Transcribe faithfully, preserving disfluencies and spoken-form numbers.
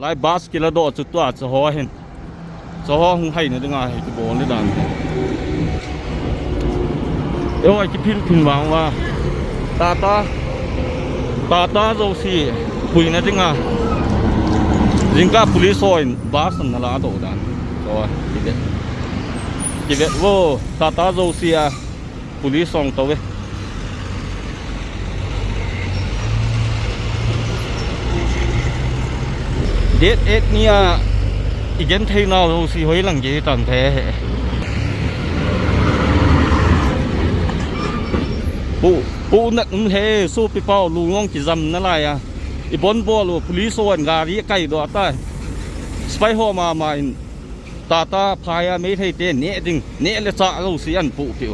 Lai bus kiladoh chu tua chu ho hin. Chu ho hung haina dinga hi kibol ni dan. Ewa kiphil phin vang uva. Tata. Tata jouse puina dinga. Jingkah police hon bus ana ladoh dan. Chu kivet. Kivet vo. Tata jouse a. Police hung tou ve. Date eight nia i genthei nau jouse hoilang gei tan the he. Pu, pu nat um he, sopi pau lungong kijam nalai a. I bon bol u police hon gari kaidoh tai. Spy ho mama in Tata phai a Meitei te neh ding, neh le chah jouse ahin puh piu.